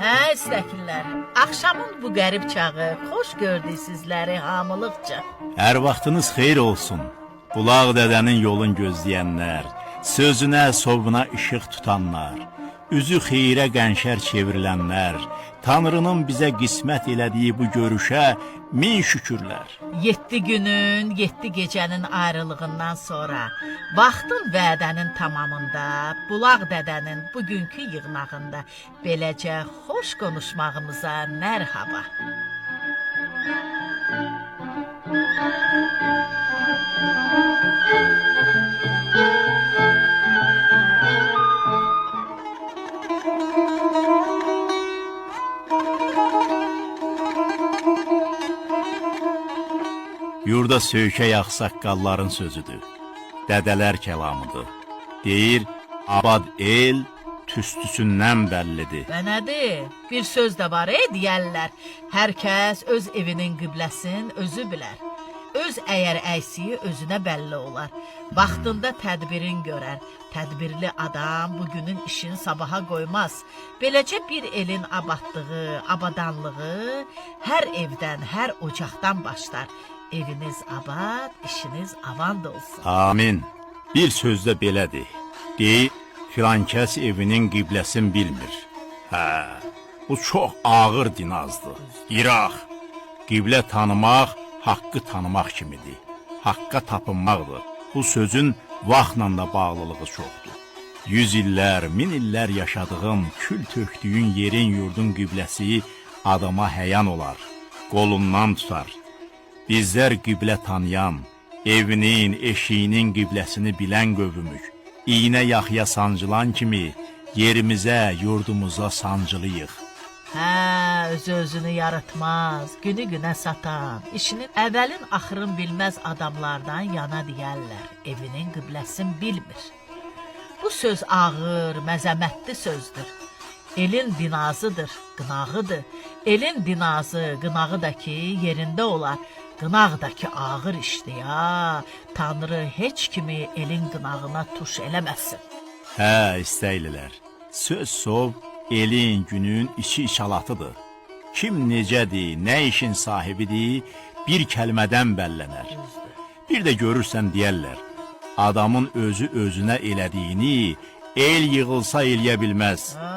Hə, istəklilər. Axşamın bu qərib çağı xoş gördük sizləri hamılıqca. Hər vaxtınız xeyir olsun. Bulaq dədənin yolun gözləyənlər, sözünə, sovuna işıq tutanlar, üzü xeyrə qənşər çevrilənlər, Tanrının bizə qismət elədiyi bu görüşə min şükürlər. 7 günün, 7 gecənin ayrılığından sonra vaxtın vədənin tamamında Bulaq dədənin bugünkü yığnağında beləcə xoş konuşmağımıza mərhaba. Yurda söykək ağsaqqalların sözüdür. Dədələr kəlamıdır. Deyir, abad el tüstüsündən bəllidir. Və nədir? Bir söz də var, deyərlər. Hər kəs öz evinin qibləsin özü bilər. Öz əgər əysiyi özünə bəlli olar. Vaxtında tədbirin görər. Tədbirli adam bugünün işini sabaha qoymaz. Beləcə bir elin abadlığı, abadanlığı hər evdən, hər ocaqdan başlar. Eviniz abad, işiniz avand olsun. Amin. Bir sözdə belədir. Deyir, filan kəs evinin qibləsin bilmir. Hə, bu çox ağır dinazdır. İraq. Qiblə tanımaq, haqqı tanımaq kimidir. Haqqa tapınmaqdır. Bu sözün vaxtla da bağlılığı çoxdur. 100 illər, 1000 illər yaşadığın, kül tökdüyün yerin, yurdun qibləsi adama həyan olar, qolundan tutar. Bizlər qiblə tanıyan, evinin, eşiyinin qibləsini bilən qövmük. İynə yaxıya sancılan kimi yerimizə, yurdumuza sancılıyıq. Hə, özü özünü yaratmaz, günü günə satan, işinin əvvəlin axırın bilməz adamlardan yana deyərlər, evinin qibləsin bilmir. Bu söz ağır, məzəmətli sözdür. Elin dinazıdır, qınağıdır. Elin dinazı, qınağı da ki yerində olar. Qınaq da ki ağır işdir ya. Tanrı heç kimi elin qınağına tuş eləməsin. Hə, istəklilər. Söz sov elin, günün içi içalatıdır. Kim necədir, nə işin sahibidir, bir kəlmədən bəllənər. Bir də görürsən deyərlər, adamın özü özünə elədiyini el yığılsa eləyə bilməz. Ha,